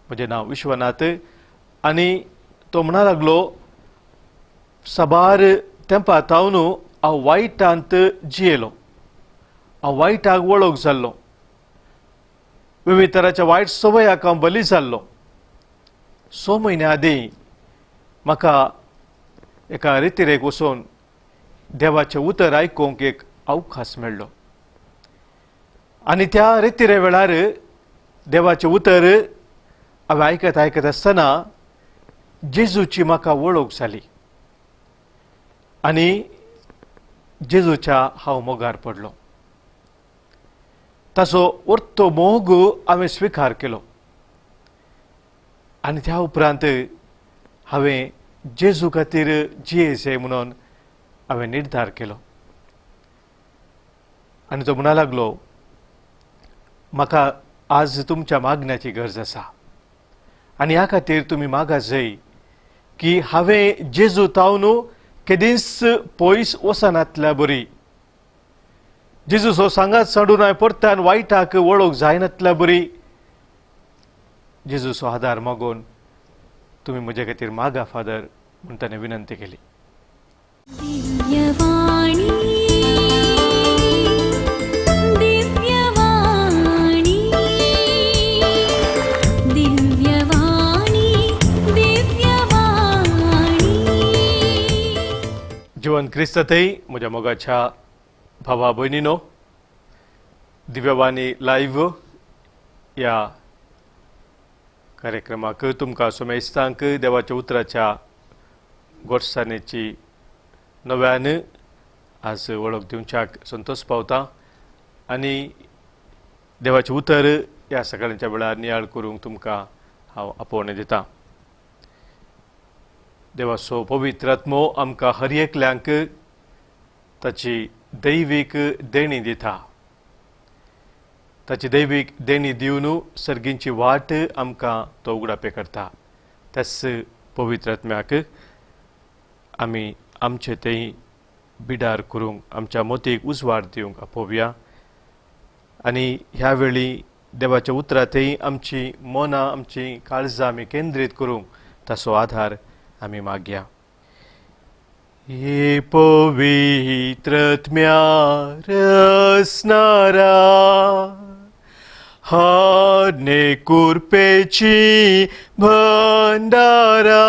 म्हजें नांव विश्वनाथ. आनी तो म्हणा लागलो, साबार तेंपा तावन हांव वायटांत जियेलो, हांव वायटाक वळख जाल्लो, विविध तराच्या वायट संवयाक हांव बली जाल्लो. 6 म्हयन्या आदीं म्हाका एका रितिरेक वचून देवाचें उतर आयकूंक एक अवकाश मेळ्ळो आनी त्या रितिरे वेळार देवाचें उतर हांवें आयकत आयकत आसतना जेजूची म्हाका वळख जाली आनी जेजूच्या हांव मोगार पडलो. ताचो orto मोग हांवें स्विकार केलो आनी त्या उपरांत हांवें जेजू खातीर जियेचें म्हणून हांवें निर्धार केलो. आनी तो म्हणा लागलो, म्हाका आज तुमच्या मागण्याची गरज आसा आनी ह्या खातीर तुमी मागा जाय की हांवें जेजू तावन केदींच पयस वचनातल्या बरी, जेजूचो सांगात सांडून हांवें परत्यान वायटाक वळख जायनातल्या बरी, जेजूचो आदार मागून तुमी म्हजे खातीर मागा फादर म्हूण ताणें विनंती केली. जिवन क्रिस्तथंय म्हज्या मोगाच्या भावा भयणीनो, दिव्यवाणी लायव्ह ह्या कार्यक्रमाक तुमकां सोमेस्तांक देवाच्या उतराच्या गोडसाणेची नव्यान आज वळख दिवच्याक संतोश पावता आनी देवाचें उतर ह्या सकाळच्या वेळार नियाळ करूंक तुमकां हांव आपोवणें दितां. देवाचो पवित्र आत्मो आमकां हर एकल्यांक ताची दैवीक देणी दिता. ताची दैवीक देणी दिवन सर्गींची वाट आमकां तो उगडापे करता. त्याच पवित्र आत्म्याक आमी आमचे तें बिडार करूंक, आमच्या मोतीक उजवाड दिवंक आपोवया आनी ह्या वेळी देवाच्या उतरां थंय आमची मनां, आमची काळजां आमी केंद्रीत करूंक ताचो आधार आमी मागया. हे पवित्रत्म्या रसनारा हाडणे कुरपेची भंडारा,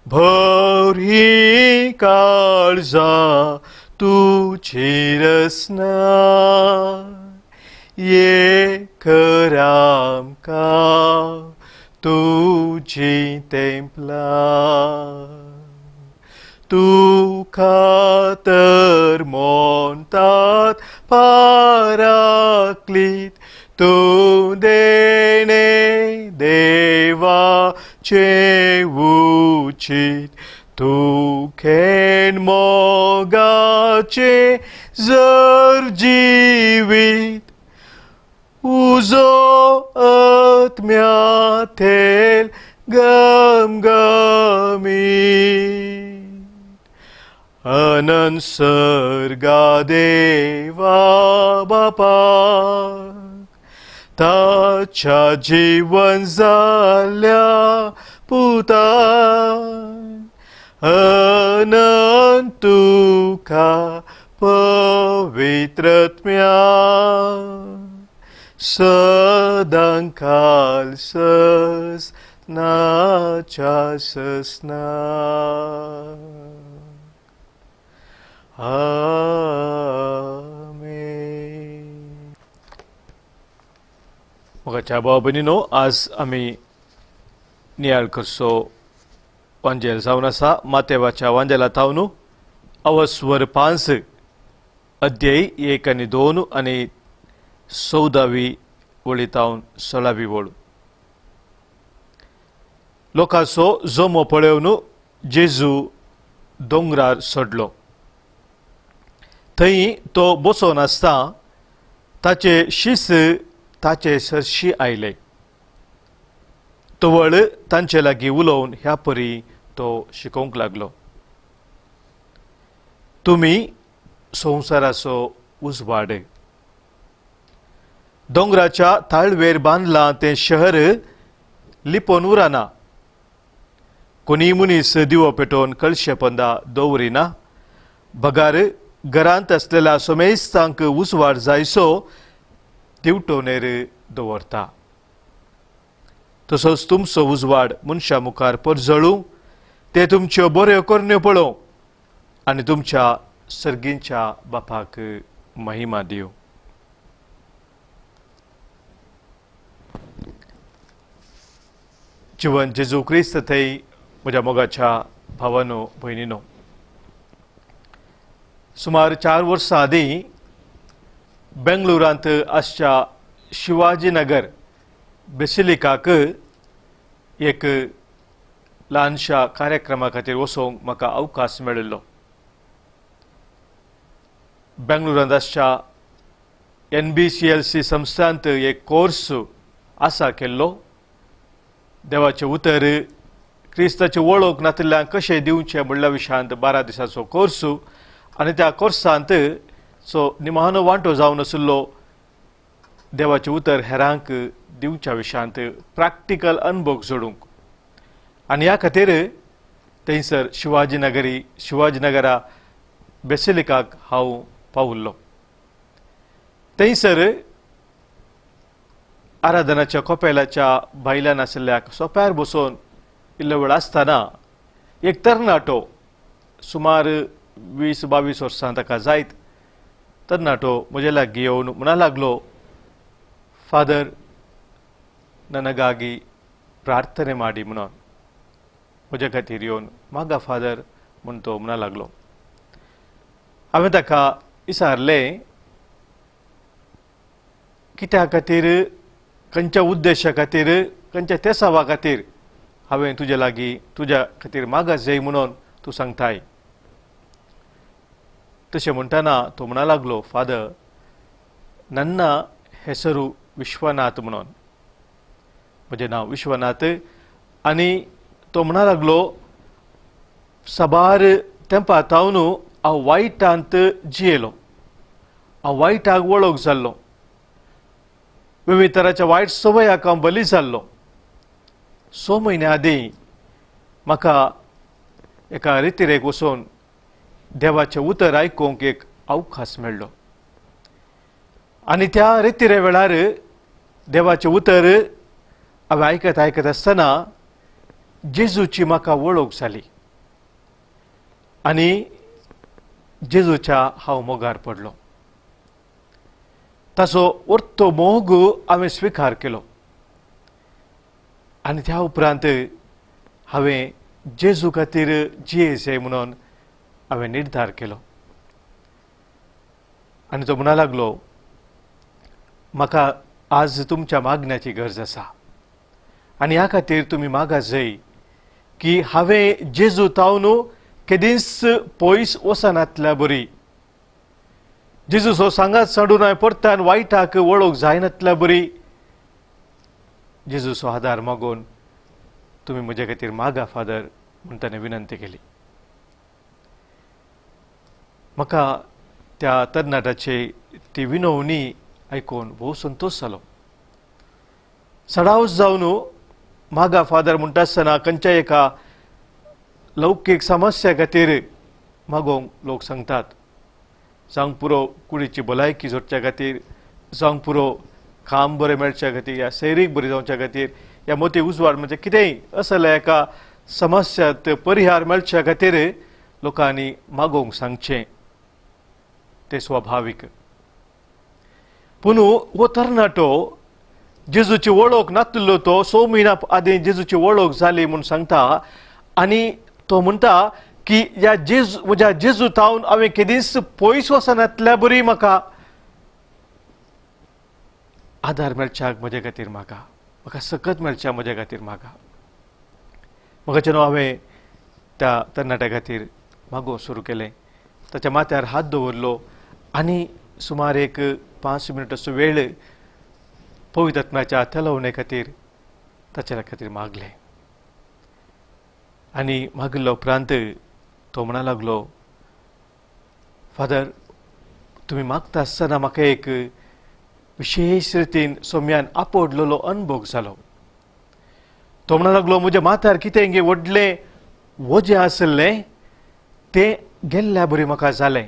भर ही काळजा तुझी रसना, ये करामका तुझी तेंपला, तुका तर म्हणतात पाराक्लीत, तूं देणे देवाचें उचीत, तूं खेण मोगाचें जर जिवीत, उजो आत्म्या थेल गमगमीत, अनंत सर्गा देवा बापा ताच्या जीवन जाल्या पुता, अनंत तुका पवित्रत्म्या सदांकाल ससनाच्या ससना. आमेन. मोगाच्या भाव भयणीनो, आज आमी नियाळ करचो वांजेल जावन आसा मातेवाच्या वांजेला थावन अवस्वर 5 अध्याय 1 आनी 2 आनी 14वी वळी थावन 16वी वळ. लोकांचो जमो पळोवन जेजू दोंगरार चडलो. थंय तो बसोन आसता ताचे शीस ताचे सरशी आयले. तवळ तांचे लागीं उलोवन ह्या परी तो शिकोवंक लागलो. तुमी संवसाराचो उजवाड. दोंगराच्या ताळवेर बांदलां तें शहर लिपोवन उरना. कोणीय मनीस दिवो पेटोवन कळशे पंदा दवरिना, बगार घरांत आसलेल्या सोमेस्तांक उजवाड जायसो दिवटोनेर दवरता. तसोच तुमचो उजवाड मनशा मुखार परजळूं, ते तुमच्यो बऱ्यो करण्यो पळोवं आनी तुमच्या सर्गींच्या बापाक महिमा दिवं. जिवन जेजू क्रिस्त थंय म्हज्या मोगाच्या भावानो भयणीनो, सुमार 4 वर्सां आदीं बेंगलोरांत आसच्या शिवाजीनगर बेसिलिकाक एक ल्हानशा कार्यक्रमा खातीर वचूंक म्हाका अवकाश मेळिल्लो. बेंगलोरांत आसच्या NBCLC संस्थांत एक कोर्स आसा केल्लो. देवाचें उतर क्रिस्ताची वळख नातिल्ल्यान कशें दिवचें म्हणल्या विशयांत 12 दिसांचो कोर्स, आनी त्या कोर्सांत सो निमाणो वांटो जावन आशिल्लो देवाचें उतर हेरांक दिवच्या विशयांत प्रॅक्टिकल अनुभव जोडूंक. आनी ह्या खातीर थंयसर शिवाजीनगरा बेसिलिकाक हांव पाविल्लो. थंयसर आराधनाच्या कोपेलाच्या भायल्यान आशिल्ल्या सोप्यार बसून इल्लो वेळ आसतना एक तरणाटो, सुमार 20-22 वर्सां ताका जायत तरणाटो म्हजे लागीं येवन म्हणा लागलो, फादर ನನಗಾಗಿ ಪ್ರಾರ್ಥನೆ ಮಾಡಿ म्हणून, म्हज्या खातीर येवन मागा फादर म्हूण तो म्हणा लागलो. हांवें ताका विचारलें, कित्या खातीर, खंयच्या उद्देशा खातीर, खंयच्या तेसावा खातीर हांवें तुज्या लागीं तुज्या खातीर मागा जाय म्हणून तूं सांगताय? तशें म्हणटना तो म्हणा लागलो, फादर ನನ್ನ ಹೆಸರು विश्वनाथ म्हणून, म्हजें नांव विश्वनाथ. आनी तो म्हणा लागलो, साबार तेंपा तावन हांव वायटांत जियेलो, हांव वायटाक वळख जाल्लो, विविध तराच्या वायट संवयाक हांव बली जाल्लो. 6 म्हयन्या आदीं म्हाका एका रितिरेक वचून देवाचें उतर आयकूंक एक अवकाश मेळ्ळो, आनी त्या रितिरे वेळार देवाचें उतर हांवें आयकत आयकत आसतना जेजूची म्हाका वळख जाली आनी जेजूच्या हांव मोगार पडलो. ताचो orto मोग हांवें स्विकार केलो आनी त्या उपरांत हांवें जेजू खातीर जियेचें म्हणून हांवें निर्धार केलो. आनी तो म्हणा लागलो, म्हाका आज तुमच्या मागण्याची गरज आसा आनी ह्या खातीर तुमी मागा जाय की हांवें जेजू तावन केदींच पयस वचनातल्या बरी, जेजूचो सांगात सांडून हांवें परतान वायटाक वळख जायनातल्या बरी, जेजूचो आदार मागून तुमी म्हजे खातीर मागा फादर म्हूण ताणें विनंती केली. म्हाका त्या तरणाट्याची ती विनवणी आयकून भोव संतोश जालो. सडावस जावन मागा फादर म्हणटा आसतना खंयच्या एका लौकीक समस्या खातीर मागोवंक लोक सांगतात, जावंक पुरो कुडीची भलायकी जोडच्या खातीर, जावंक पुरो काम बरें मेळच्या खातीर, या सैरीक बरी जावच्या खातीर, या मोती उजवाड म्हणजे कितेंय असल्या एका समस्यात परिहार मेळच्या खातीर लोकांनी मागोवंक सांगचें, तें स्वाभावीक. पूण हो तरणाटो जेजूची वळख नातिल्लो, तो 6 म्हयन्या आदीं जेजूची वळख जाली म्हूण सांगता आनी तो म्हणटा की ह्या जेजू म्हज्या जेजू तावन हांवें केदींच पयस वचनातल्या बरी म्हाका आदार मेळच्याक म्हजे खातीर म्हाका म्हाका सकत मेळच्या म्हज्या खातीर म्हाका. म्हाका हांवें त्या तरणाट्या खातीर मागोवंक सुरू केलें, ताच्या माथ्यार हात दवरलो आनी सुमार एक 5 मिनटाचो वेळ पवित्र आत्म्याच्या थेलवणे खातीर ताच्या खातीर मागलें. आनी मागिल्ल्या उपरांत तो म्हणा लागलो, फादर तुमी मागता आसतना म्हाका एक विशेश रितीन सोम्यान आपोडलेलो अनभोग जालो. तो म्हणूंक लागलो, म्हज्या माथ्यार कितें गे व्हडलें वजें आशिल्लें तें गेल्ल्या बरी म्हाका जालें.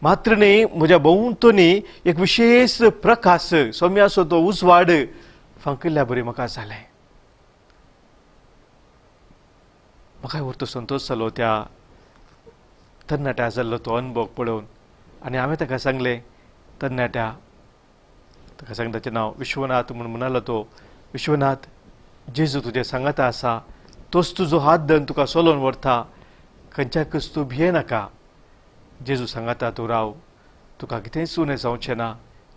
मात्र न्ही, म्हज्या भोंवतणी एक विशेश प्रकाश सोम्याचो तो उजवाड फांकिल्ल्या बरी म्हाका जालें. म्हाका व्हरतो संतोश जालो त्या तरणाट्या जाल्लो तो अनभोग पळोवन. आनी हांवें ताका सांगलें, तरणाट्या, ताका सांगलें ताचें नांव विश्वनाथ म्हूण म्हणालो तो, विश्वनाथ, जेजू तुजें सांगाता आसा, तोच तुजो हात धरून तुका चलोवन व्हरता, खंयच्याकच तूं भियेनाका, जेजू सांगाता तूं राव, तुका कितेंच उणें जावचें ना,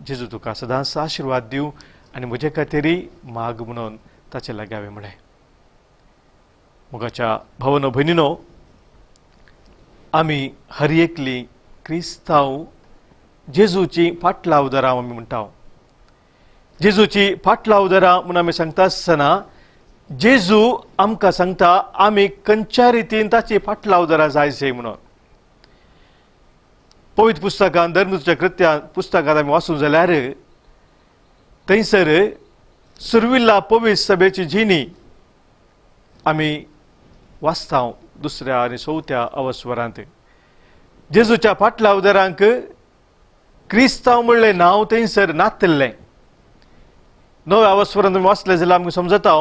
जेजू तुका सदांच आशिर्वाद दिवं आनी म्हजे खातीरय माग म्हणून ताचे लागीं हांवें म्हळें. मोगाच्या भावनो भयणीनो, आमी हर एकली क्रिस्तांव जेजूची फाटलावदारां आमी म्हणटा. जेजूची फाटलावदारां म्हूण आमी सांगता आसतना जेजू आमकां सांगता आमी खंयच्या रितीन ताची फाटलावदारां जाय जाय म्हणून. पवित्र पुस्तकान धर्मच्या कृत्या पुस्तकांत आमी वाचूं जाल्यार थंयसर सुर्विल्ला पवित्र सभेची जिणी आमी वाचता दुसऱ्या आनी चवथ्या अवस्वरांत. जेजूच्या फाटलावदारांक क्रिस्तांव म्हणलें नांव थंयसर नातिल्लें. नव्या अवस्वरांत आमी वाचलें जाल्यार आमकां समजता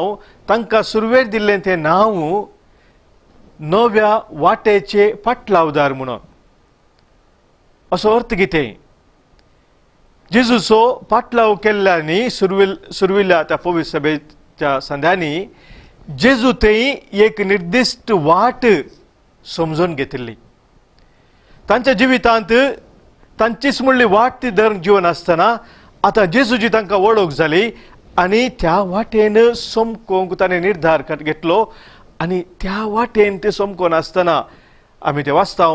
तांकां सुरवेर दिल्लें तें नांव नव्या वाटेचे फाटलावदार म्हणून. असो अर्थ कितें? जेजूचो फाटलाव केल्ल्यांनी सुर्विल्ल्या त्या पवित्र सभेच्या संद्यांनी जेजू थंय एक निर्दिश्ट वाट समजून घेतिल्ली. तांच्या जिवितांत तांचीच म्हणली वाट ती धरून जिवन आसतना आतां जेजूची तांकां वळख जाली आनी त्या वाटेन समकोंक ताणें निर्धार घेतलो आनी त्या वाटेन ते समकोन आसतना आमी ते वाचता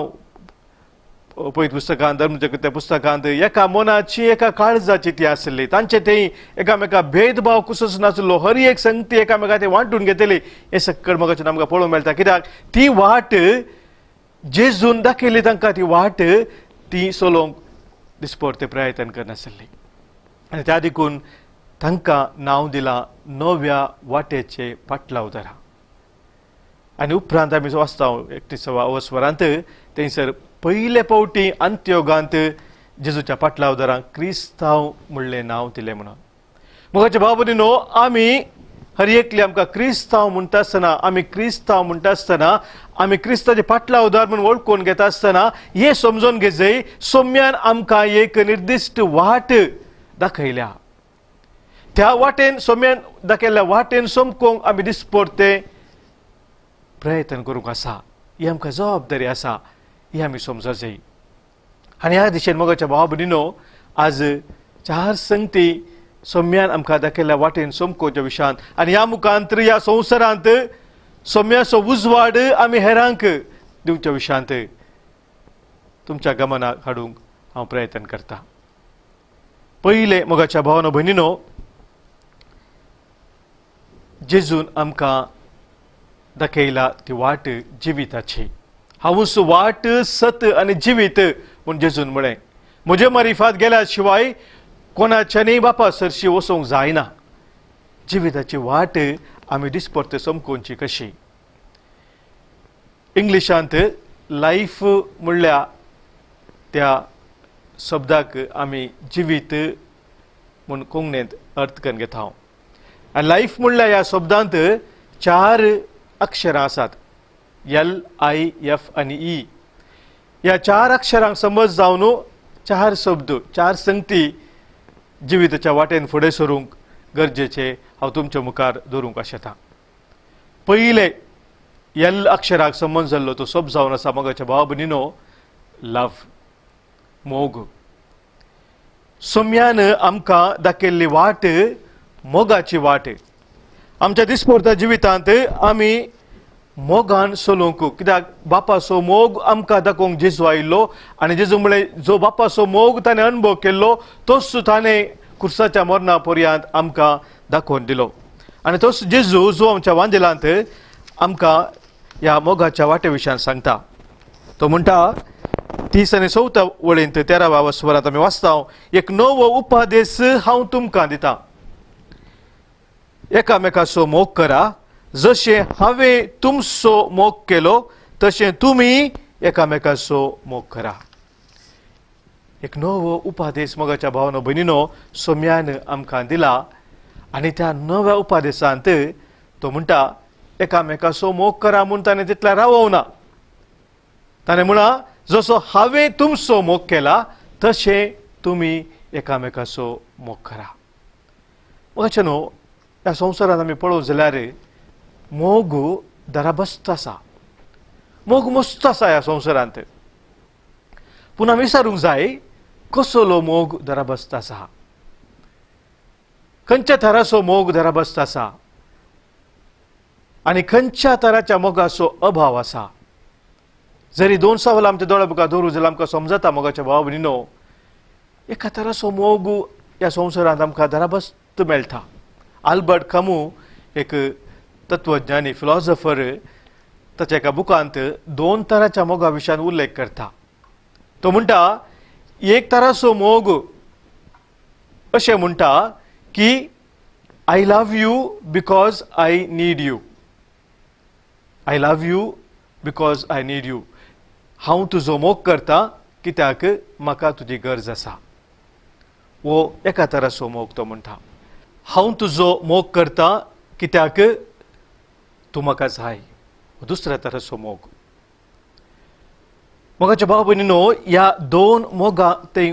पवित्र पुस्तकांत, धर्मच्या पुस्तकांत, एका मनाची एका काळजाची ती आसली. तांचे ते एकामेका भेदभाव कसोच नासलो, हर एक संगती एकामेका ते वांटून घेतली. हें सक्कड मोगाचें आमकां पळोवंक मेळटा. कित्याक ती वाट जेजून दाखयली तांकां, ती वाट ती चलोवंक दिसपट ते प्रयत्न करनासली आनी त्या देखून तांकां नांव दिलां नव्या वाटेचे फाटलावदारां. आनी उपरांत आमी वाचता 31व्या अवस्वरांत थंयसर पयले फावटी अंत्योगांत जेजूच्या फाटलावदारांक क्रिस्तांव म्हणलें नांव दिलें म्हणून. मोगाचे भाव भयणीनो, आमी हर एकली आमकां क्रिस्तांव म्हणटा आसतना, आमी क्रिस्तांव म्हणटा आसतना, आमी क्रिस्ताचे फाटलावदार म्हूण वळखून घेता आसतना हें समजून घेजय सोम्यान आमकां एक निर्दिश्ट वाट दाखयल्या. त्या वाटेन सोम्यान दाखयल्ल्या वाटेन समकोंक आमी दिसपडते प्रयत्न करूंक आसा. ही आमकां जबाबदारी आसा, ही आमी समजूंक जाय. आनी ह्या दिशेन मोगाच्या भाव भयणीनो, आज चार संगती सोम्यान आमकां दाखयल्ल्या वाटेन समकोच्या विशयांत आनी ह्या मुखांत ह्या संवसारांत सोम्याचो उजवाड आमी हेरांक दिवच्या विशयांत तुमच्या गमनाक हाडूंक हांव प्रयत्न करता. पयलें मोगाच्या भावानो भयणीनो, जेजून आमकां दाखयला ती वाट जिविताची. हांवूच वाट, सत आनी जिवीत म्हूण जेजून म्हळें. म्हजे मारिफात गेल्या शिवाय कोणाच्यानूय बापा सरशी वचूंक जायना. जिविताची वाट आमी दिसपडते समकोवची कशी? इंग्लिशांत लायफ म्हणल्या त्या शब्दाक आमी जिवीत म्हूण कोंकणींत अर्थ करून घेता. आनी लायफ म्हणल्या ह्या शब्दांत चार अक्षरां आसात, एल, I, F आनी ई. ह्या चार अक्षरांक समज जावन चार शब्द, चार संगती जिविताच्या वाटेन फुडें सरूंक गरजेचे हांव तुमच्या मुखार दवरूंक आशेता. पयले एल अक्षराक संबंद जाल्लो तो शब्द जावन आसा मोगाच्या भाव भयणीनो, लव, मोग. सोम्यान आमकां दाखयल्ली वाट मोगाची वाट. आमच्या दिसपडत्या जिवितांत आमी मोगान चलोवंक, कित्याक बापाचो मोग आमकां दाखोवंक जेजू आयिल्लो आनी जेजू म्हळें जो बापाचो मोग ताणें अणभव केल्लो तोच ताणें खुर्साच्या मरणा पर्यंत आमकां दाखोवन दिलो. आनी तोच जेजू जो आमच्या वांजेलांत आमकां ह्या मोगाच्या वाटे विशयान सांगता. तो म्हणटा, 30 आनी 4 वळींत 13व्या वस्वरांत आमी वाचता, एक नवो उपादेश हांव तुमकां दिता, एकामेकाचो मोग करा, जशें हांवें तुमचो मोग केलो तशें तुमी एकामेकाचो मोग करा. एक नवो उपादेश मोगाच्या भावनो भयणीनो सोम्यान आमकां दिला आनी त्या नव्या उपादेशांत तो म्हणटा एकामेकाचो मोग करा म्हूण ताणें तितल्या रावोवना. ताणें म्हणा जसो हांवें तुमचो मोग केला तशें तुमी एकामेकाचो मोग करा. अशें न्हू, ह्या संवसारांत आमी पळोवं जाल्यार मोग दराबस्त आसा, मोग मस्त आसा ह्या संवसारांत. पूण आमी विचारूंक जाय कसलो मोग दराबस्त आसा, खंयच्या थराचो मोग दराबस्त आसा आनी खंयच्या तराच्या मोगाचो अभाव आसा. जरी दोन सवाल आमच्या दोळ्या मुखार दवरूं जाल्यार आमकां समजता मोगाच्या भाव भयणीनो, एका तराचो मोग ह्या संवसारांत आमकां दराबस्त मेळटा. आल्बर्ट कामू एक तत्वज्ञानी फिलॉसॉफर ताच्या एका बुकांत दोन तराच्या मोगा विशयान उल्लेख करता. तो म्हणटा एक तराचो मोग अशें म्हणटा की I love you because I need you, I love you because I need you. हांव तुजो मोग करता कित्याक म्हाका तुजी गरज आसा. हो एका तराचो मोग. तो म्हणटा हांव तुजो मोग करता कित्याक तूं म्हाका जाय. दुसऱ्या तराचो मोग. मोगाच्या भाव भयणीनो, ह्या दोन मोगा ते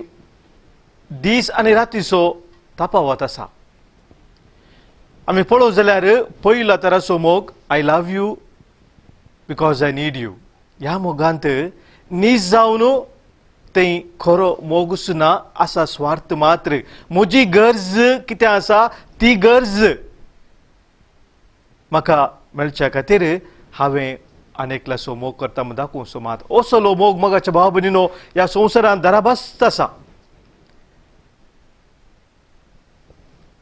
दीस आनी रातीचो तफावत आसा. आमी पळोवं जाल्यार पयल्या तराचो मोग I love you because I need you, ह्या मोगांत नीज जावन थंय खरो मोगूच ना आसा, स्वार्थ मात्र. म्हजी गरज कितें आसा ती गरज म्हाका मेळच्या खातीर हांवें आनी एकल्याचो मोग करता म्हूण दाखोवचो मात. असलो मोग मोगाच्या भाव भयणीनो ह्या संवसारांत दराबस्त आसा.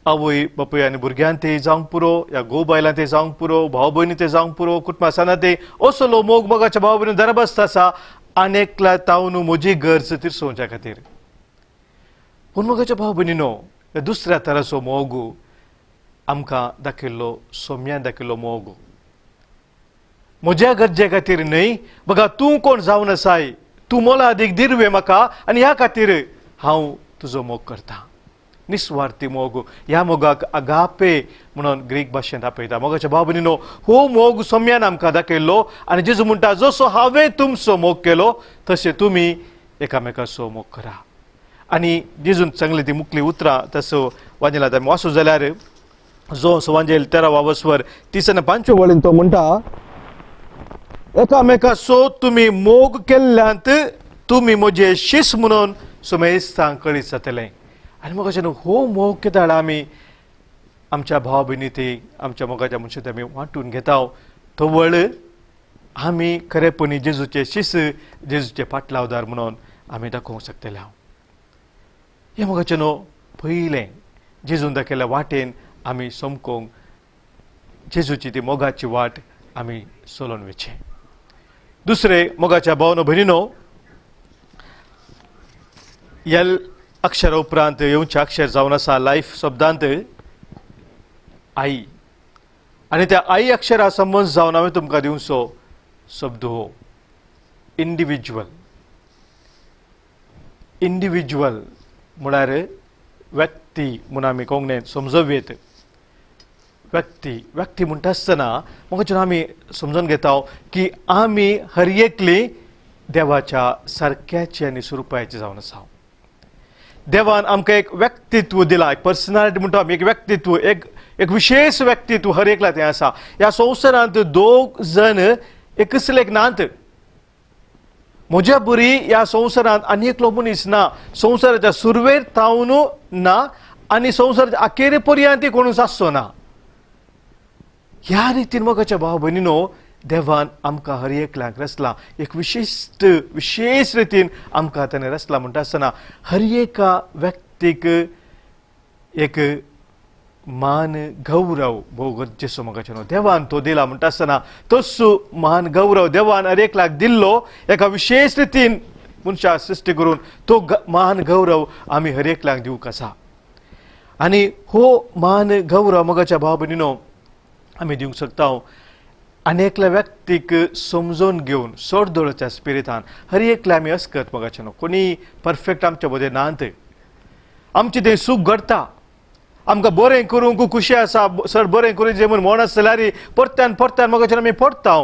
आवय बापूय आनी भुरग्यान ते जावंक पुरो, ह्या घोव बायलां ते जावंक पुरो, भाव भयणी ते जावंक पुरो, कुटुंबा साना ते असलो मोग मोगाच्या भाव भयणी दराबस्त आसा आनी एकल्या तावन म्हजी गरज तिरसोवच्या खातीर. पूण मोगाच्या भाव भयणीनो, ह्या दुसऱ्या तराचो मोग आमकां दाखयल्लो सोम्यान दाखयल्लो मोग म्हज्या गरजे खातीर न्हय, बघा तूं कोण जावन आसाय, तूं मोलादीक दिरवे म्हाका आनी ह्या खातीर हांव तुजो मोग करता. निस्वार्थी मोग. ह्या मोगाक अगापे म्हणून ग्रीक भाशेंत आपयता. मोगाच्या भाव भयणीनो, हो मोग सोम्यान आमकां दाखयल्लो आनी जेजू म्हणटा जसो हांवें तुमचो मोग केलो तशें तुमी एकामेकाचो मोग करा. आनी जेजून सांगली ती मुकली उतरां तसो वांजेलांत आमी वाचू जाल्यार जो वांजेल 13 वस्वर 30 आनी 5 वळीन तो म्हणटा एकामेकाचो तुमी मोग केल्ल्यांत तुमी म्हजे शीस म्हणून सुमेस्तांक कळीत जातलें. आनी मोगाच्या हो मोग केदाळ आमी आमच्या भाव भयणी ते आमच्या मोगाच्या मनशां आमी वांटून घेता तवळ आमी खरेपणी जेजूचे शीस जेजूचे पाटलावदार म्हणून आमी दाखोवंक शकतले. हांव हें मोगाचें न्हू पयलें जेजून दाखयल्ल्या वाटेन आमी समकोंक जेजूची ती मोगाची वाट आमी चलोवन वचचें. दुसरें मोगाच्या भावनो भयणीनो, यल अक्षरा उपरांत येवचें अक्षर जावन आसा लायफ शब्दांत आई, आनी त्या आई अक्षरा संबंद जावन हांवें तुमकां दिवचो शब्द हो इंडिविज्युअल. इंडिविज्युअल म्हळ्यार व्यक्ती म्हूण आमी कोंकणींत समजोवयेत. व्यक्ती व्यक्ती म्हणटा आसतना म्हाका आमी समजून घेता की आमी हर एकली देवाच्या सारक्याची आनी स्वरुपाची जावन आसा. देवान आमकां एक व्यक्तित्व दिलां, एक पर्सनालिटी म्हणटा आमी, एक व्यक्तित्व, एक एक विशेष व्यक्तित्व हर एकला तें आसा. ह्या संवसारांत दोग जण एकच लेख नात. म्हज्या बरी ह्या संवसारांत आनी एकलो मनीस ना. संवसाराच्या सुरवेर तावन ना आनी संवसाराच्या अखेरे पर्यंत कोणूच आसचो ना. ह्या रितीन मोगाच्या भाव भयणीनो देवान आमकां हर एकल्याक रचला, एक विशिश्ट विशेष रितीन आमकां ताणें रचला. म्हणटा आसतना हर एका व्यक्तीक एक मान गौरव भोव गरजेचो मोगाचें न्हू देवान तो दिला. म्हणटा आसतना तसो मान गौरव देवान हर एकल्याक दिल्लो एका विशेष रितीन मनशाक सृश्टी करून तो मान गौरव आमी हर एकल्याक दिवंक आसा. आनी हो मान गौरव मोगाच्या भाव भयणीनो आमी दिवंक शकता आनी एकल्या व्यक्तीक समजून घेवन सोडदोळच्या स्पिरितान हर एकल्या आमी अस्कत मोगाचे न्हू, कोणी परफेक्ट आमच्या मदें नात. आमचें तें सूख घडटा, आमकां बरें करूंक खुशी आसा, सर बरें करूं जें म्हूण म्हण आसता जाल्यार परत्यान परत्यान मोगाचेर आमी पडटा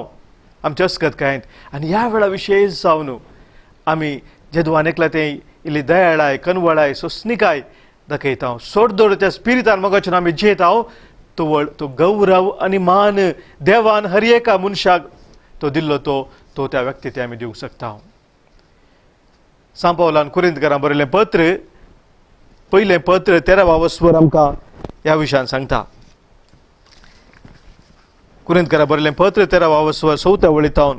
आमचे अस्कत कांयत. आनी ह्या वेळा विशेश जावन आमी जेदू एकल्या तें इल्ली दयाळाय कनवळाय सोंसणिकाय दाखयता, सोडदोडच्या स्पिरितान मोगाचेर आमी जियेता, तो तो गौरव आनी मान देवान हर एका मनशाक तो दिल्लो तो तो त्या व्यक्ती ते आमी दिवंक शकता. सांपावलान कुरिंतकारां बरयलें पत्र पयलें पत्र 13 वस्वर आमकां ह्या विशयान सांगता. कुरिंतकारां बरयलें पत्र 13 वस्वर 4 वळीतावन,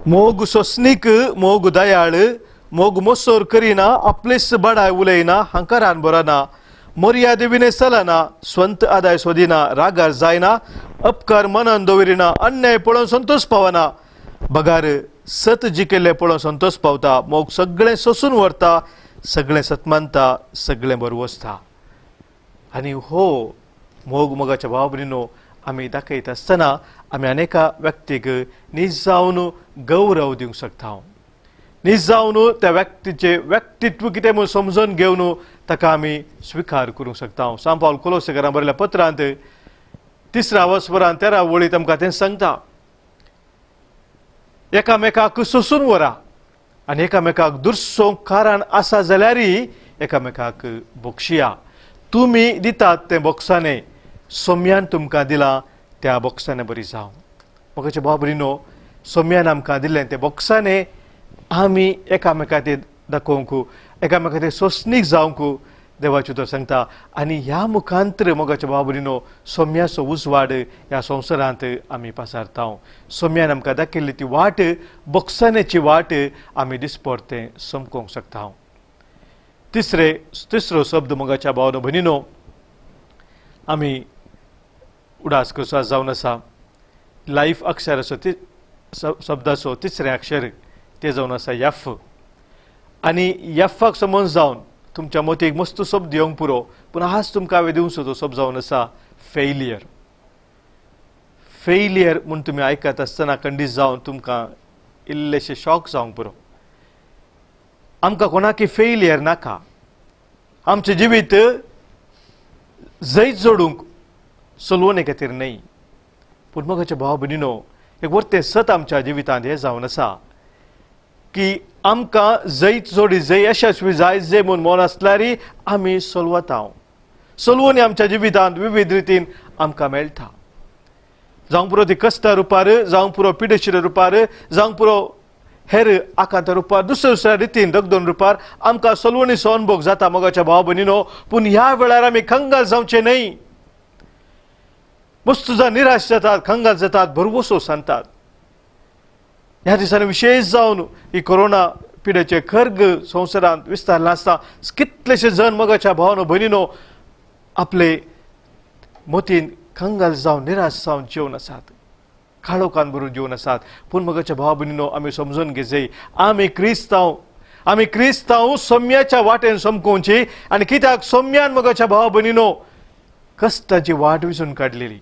मोग सोंसणीक, मोग दयाळ, मोग मोसोर करिना, आपलेच बडाय उलयना, हंकारान बरना, मर्यादे विणे चलना, स्वंत आदाय सोदिना, रागार जायना, अपकार मनान दवरिना, अन्याय पळोवन संतोष पावना, बगार सत जिखिल्लें पळोवन संतोष पावता, मोग सगळें सोसून व्हरता, सगळें सतमानता, सगळें बरवसता. आनी हो मोग मोगाच्या भाव भयणीनो आमी दाखयता आसतना आमी अनेका व्यक्तीक नीज जावन गौरव दिवंक शकता, नीज जावन त्या व्यक्तीचें व्यक्तित्व कितें म्हूण समजून घेवन ताका आमी स्विकार करूंक शकता. सांत पावल कोलोसेकारां बरयल्या पत्रांत 3 वस्वरान 13 वळींत आमकां तें सांगता, एकामेकाक सोसून व्हरा आनी एकामेकाक दुरसोंक कारण आसा जाल्यार एकामेकाक बक्षिया. तुमी दितात तें बोक्साने सोम्यान तुमकां दिलां त्या बोक्साने बरी जावं. मोगाचे भाव भयणीनो, सोम्यान आमकां दिल्लें तें बोक्साने आमी एकामेका ते दाखोवंक, एकामेका ते सोंसणीक जावंक देवाचें उतर सांगता. आनी ह्या मुखांतर मोगाच्या भाव भयणीनो सोम्याचो उजवाड ह्या संवसारांत आमी पासारता. सोम्यान आमकां दाखयल्ली ती वाट, बोक्सानेची वाट आमी दिसपडतें समकोवंक शकता. तिसरो शब्द मोगाच्या भाव भयणीनो आमी उडास करचो जावन आसा लायफ अक्षराचो शब्दाचो तिसरें अक्षर तें जावन आसा यफ. आनी यफाक समज जावन तुमच्या मतीक मस्त शब्द येवंक पुरो, पूण आज तुमकां हांवें दिवचो तो शब्द जावन आसा फेलियर. फेलियर म्हूण तुमी आयकत आसतना खंडीत जावन तुमकां इल्लेशें शॉक जावंक पुरो. आमकां कोणाकी फेलियर नाका. आमचें जिवीत जैत जोडूंक चलोवणे खातीर न्हय, पूण मोगाच्या भाव भयणीनो एक वर्तें सत आमच्या जिवितांत हें जावन आसा की आमकां जैत जोडी जय यशस्वी जाय जय म्हूण मन आसल्यार आमी सोलवता. सोलवणी आमच्या जिवितांत विविध रितीन आमकां मेळटा. जावंक पुरो ती कश्टा रुपार, जावंक पुरो पिडेशिरे रुपार, जावंक पुरो हेर आकांत रुपार, दुसऱ्या दुसऱ्या रितीन दगदोन रुपार आमकां सोलवणीचो अनुभव जाता मोगाच्या भाव भयणीनो. पूण ह्या वेळार आमी कंगाल जावचें न्हय. मस्त जावन निराश जातात, कंगाल जातात, भरवसो सांगतात. ह्या दिसांनी विशेश जावन ही कोरोना पिडेचे खर्ग संवसारांत विस्तारला आसता कितलेशे जण मोगाच्या भावानो भयणीनो आपले मतीन कंगाल जावन निराश जावन जेवन आसात, काळोखान भरून जेवन आसात. पूण मोगाच्या भाव भयणीनो आमी समजून घेवचे, आमी क्रिस्तांव, आमी क्रिस्तांव सोम्याच्या वाटेन समकोवची. आनी कित्याक सोम्यान मोगाच्या भाव भयणीनो कश्टाची वाट विसून काडलेली,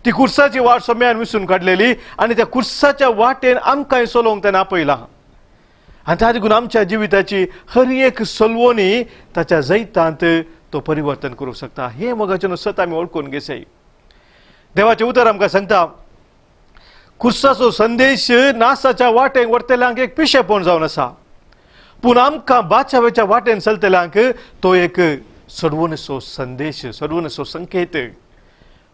ती कुर्साची वाट सोम्यान विसून काडलेली आनी त्या कुर्साच्या वाटेन आमकां चलोवंक तेणें आपयलां. आनी त्या देखून आमच्या जिविताची हर एक सलवणी ताच्या जैतांत तो परिवर्तन करूंक शकता. हें मोगाचें सत आमी वळखून घेवचें. देवाचें उतर आमकां सांगता, कुर्साचो संदेश नासाच्या वाटेक व्हरतल्यांक एक पिशेपण जावन आसा, पूण आमकां बाचावेच्या वाटेन चलतल्यांक तो एक सडवणेचो संदेश, सडवणेचो संकेत.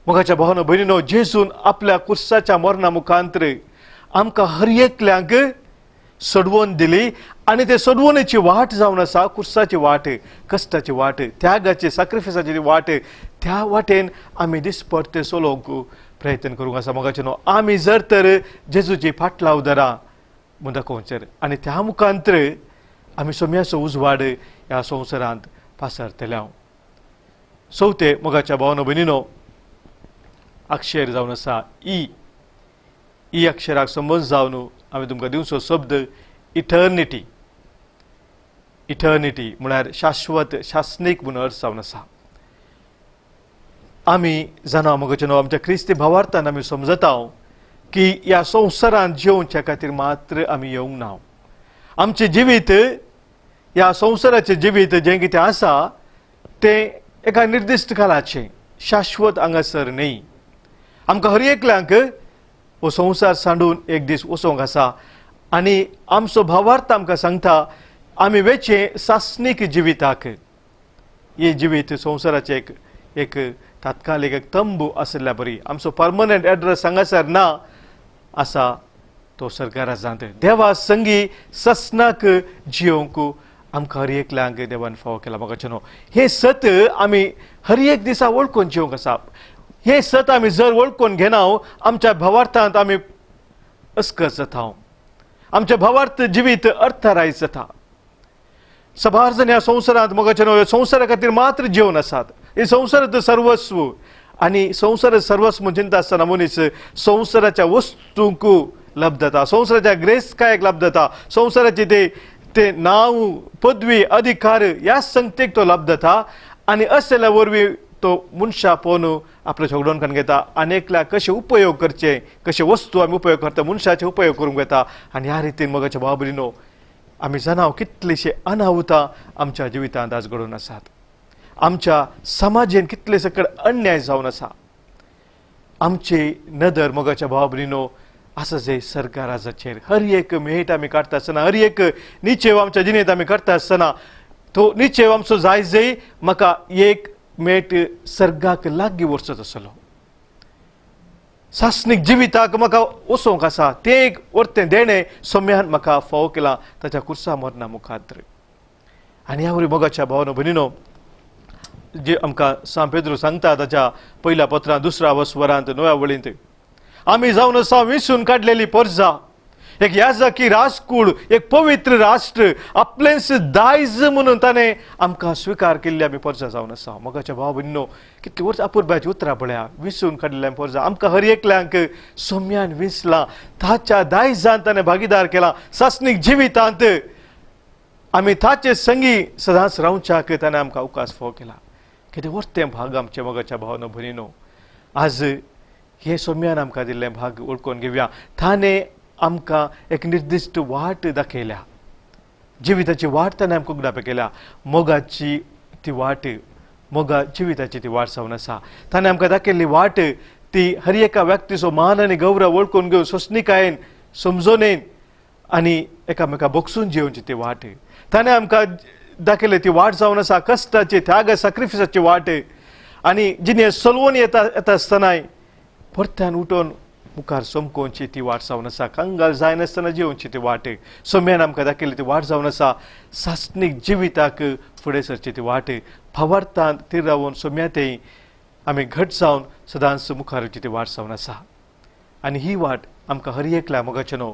मोगाच्या भावानो भयणीनो, जेजून आपल्या कुर्साच्या मरणा मुखांतर आमकां हर एकल्यांक सडवण दिली आनी ते सडवणेची वाट जावन आसा कुर्साची वाट, कश्टाची वाट, त्यागाची, सॅक्रिफायसाची वाट. त्या वाटेन आमी दिसपडते चलोवंक प्रयत्न करूंक आसा. मोगाचे न्हू, आमी जर तर जेजूची फाटलाव दरा म्हूण दाखोवचेर आनी त्या मुखांतर आमी सोम्याचो उजवाड ह्या संवसारांत पासरतले. हांव चवथे मोगाच्या भावानो भयणीनो अक्षर जावन आसा ई. ई अक्षराक संबंद जावन हांवें तुमकां दिवचो शब्द इटर्निटी. इटर्निटी म्हळ्यार शाश्वत शासनीक म्हूण अर्थ जावन आसा. आमी जाणा मोगाचे न्हू, आमच्या क्रिस्ती भावार्थान आमी समजता की ह्या संवसारांत जियोवच्या खातीर मात्र आमी येवंक ना. आमचें जिवीत, ह्या संवसाराचें जिवीत जें कितें आसा तें एका निर्दिश्ट काळाचें, शाश्वत हांगासर न्हय. आमकां हर एकल्यांक हो संवसार सांडून एक दीस वचोंक आसा आनी आमचो भावार्थ आमकां सांगता आमी वेचें सासणीक जिविताक. हें जिवीत संवसाराचें एक एक तात्कालीक एक तंबू आशिल्ल्या बरी, आमचो परमनंट एड्रेस हांगासर ना आसा तो सरकाराजांत. देवा संगी ससनाक जियोवंक आमकां हर एकल्यांक देवान फावो केला. म्हाका न्हू, हें सत आमी हर एक दिसा वळखून जिवंक आसा. हें सत आमी जर वळखून घेना आमच्या भावार्थांत आमी अस्कस जाता, आमच्या भावार्थ जिवीत अर्थरायत जाता. सबार जण ह्या संवसारांत मोगाचे न्हू संवसारा खातीर मात्र जिवन आसात. हे संवसारांत सर्वस्व आनी संवसार सर्वस्व म्हूण चिंता आसतना मनीस संवसाराच्या वस्तूंक लाभ जाता, संवसाराच्या ग्रेसकायेक लाभ जाता, संवसाराचे ते ते नांव पदवी अधिकार ह्या संगतेक तो लाभ जाता आनी असल्या वरवीं तो मनशा पळोवन आपलो झगडोवन काडून घेता आनी एकल्या कशे उपयोग करचे, कशे वस्तू आमी उपयोग करता, मनशाचे उपयोग करूंक घेता. आनी ह्या रितीन मोगाच्या भाव भयणीनो आमी जाणा कितलेशे अनाहुतां आमच्या जिवितांत आज घडून आसात. आमच्या समाजेन कितले सकड अन्याय जावन आसा. आमची नदर मोगाच्या भाव भयणीनो आसा जे सरकाराचेर. हर एक मेट आमी काडटा आसतना, हर एक निचेव आमच्या जिणेंत आमी करता आसतना तो निचेव आमचो जाय जय म्हाका एक मेट सर्गाक लागीं व्हरचो आसलो, सासणीक जिविताक म्हाका वचोंक आसा, तें एक वर्तें देणें सोम्यान म्हाका फावो केलां ताच्या कुर्सा मरणा मुखार. आनी ह्या वरवीं मोगाच्या भावानो भयणीनो जे आमकां सांत पेद्रू सांगता ताच्या पयल्या पत्रांत दुसऱ्या वस्वरांत 9व्या वळींत, आमी जावन आसा विसून काडलेली परजा, एक याजकी राजकूळ, एक पवित्र राष्ट्र, आपलेंच दायज म्हणून ताणें आमकां स्विकार केल्ली आमी परजा जावन आसा. मोगाच्या भाव भयणीनो कितली वर्सां अपुरबायची उतरां पळया, विसून काडलेली परजा आमकां हर एकल्यांक सोम्यान विसलां, ताच्या दायजान ताणें भागीदार केला. सासणीक जिवितांत आमी ताचे संगी सदांच रावच्याक ताणें आमकां अवकाश फावो केला. कितें वर्तें भाग आमचें मोगाच्या भावानो भयणीनो. आज हे सोम्यान आमकां दिल्लें भाग वळखून घेवया. ताणें आमकां एक निर्दिश्ट वाट दाखयल्या, जिविताची वाट ताणें आमकां उगडापे केल्या. मोगाची ती वाट, मोगा जिविताची ती वाट जावन आसा. ताणें आमकां दाखयल्ली वाट ती हर एका व्यक्तीचो मान आनी गौरव वळखून घेवन सोंसणीकायेन समजोनेन आनी एकामेका बोगसून जियोवची ती वाट ताणें आमकां दाखयली. ती वाट जावन आसा कश्टाची, त्याग सॅक्रिफिसाची वाट. आनी जिणे सलवून येता येता आसतनाय परत्यान उठोवन मुखार समकोवची ती वाट जावन आसा. कंगाल जायनासतना जियोवची ती वाट सोम्यान आमकां दाखयली ती वाट जावन आसा. सासणीक जिविताक फुडें सरची ती वाट भावार्थान ती रावन सोम्या तें आमी घट जावन सदांच मुखार वचची ती वाट जावन आसा. आनी ही वाट आमकां हर एकल्या मोगाचे न्हू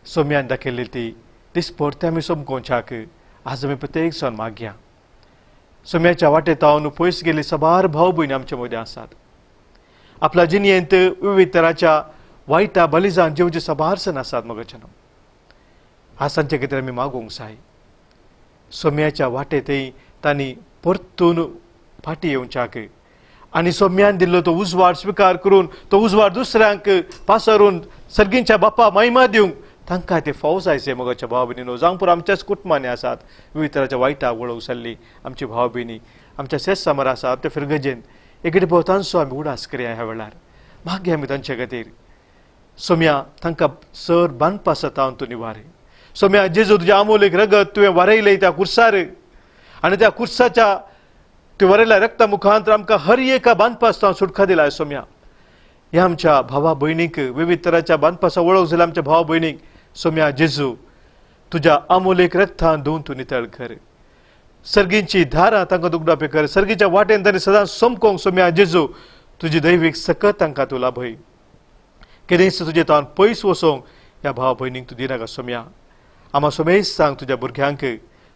सोम्यान दाखयल्ली ती दिसपडते आमी समकोवच्याक आज आमी प्रत्येक जाण मागया. सोम्याच्या वाटेत हांव पयस गेल्ली सबार भाव भयणी आमचे मदीं आसात. आपल्या जिणेंत विविध तराच्या वायटा बलिजान जिवचे सबार सण आसात मोगाचे न्हू. आज तांचे खातीर आमी मागूंक जाय सोम्याच्या वाटेतय तांणी परतून फाटीं येवच्याक आनी सोम्यान दिल्लो तो उजवाड स्विकार करून तो उजवाड दुसऱ्यांक पासरून सर्गींच्या बापा महिमा दिवंक तांकां ते फावो जायचे. मोगाच्या भाव भयणीनो जावं पुरो आमच्याच कुटुंबांनी आसात विविध तराच्या वायटा वळख जाल्ली आमची भाव भयणी आमच्या शेत सामर आसा आमच्या फिरगजेन एकेडे भोवतांचो आमी उडास करया. ह्या वेळार मागया आमी तांचे खातीर सोम्या तांकां सर बांदपा सतावन तूं निवार. सोम्या जेजू तुज्या आमोलीक रगत तुवें वारयलें त्या कुर्सार आनी त्या कुर्साच्या तुवें वारयल्या रक्ता मुखांत आमकां हर एका बांदपास सुटका दिला. सोम्या ह्या आमच्या भावा भयणीक विविध तराच्या बांदपासा वळख जाल्या आमच्या भावा भयणीक सोम्या जेजू तुज्या आमोलेक रक्तान धुवन तूं नितळ कर. सर्गींची धारां तांकां दुगडापे कर. सर्गीच्या वाटेन तांणी सदांच समकोंक सोम्या जेजू तुजी दैवीक सकत तांकां तूं लाभय. केदेंच तुजे तावन पयस वचोंक ह्या भाव भयणीक तूं दिनाका सोम्या. आमा सोमेश सांग तुज्या भुरग्यांक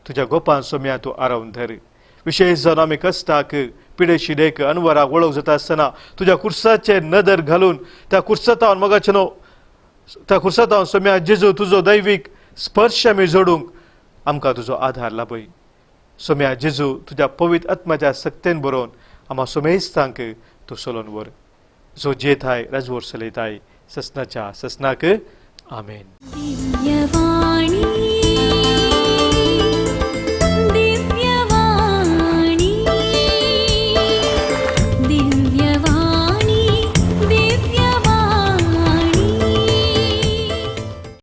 तुज्या गोपान सोम्या तूं आरावन धर. विशेश जावन आमी कश्टाक पिडे शिडेक अनवराक वळख जाता आसतना तुज्या कुर्साचेर नदर घालून त्या कुर्सातावन मोगाचे न्हू त्या कुर्सातावन सोम्या जेजू तुजो दैवीक स्पर्श आमी जोडूंक आमकां तुजो आधार लाभय. सोम्या जेजू तुज्या पवित्र आत्म्याच्या सक्तेन बरोवन आमा सोमेस्तांक तूं सोलोन व्हर, जो जेथाय राजवोर चलयताय ससनाच्या ससनाक. आमेन.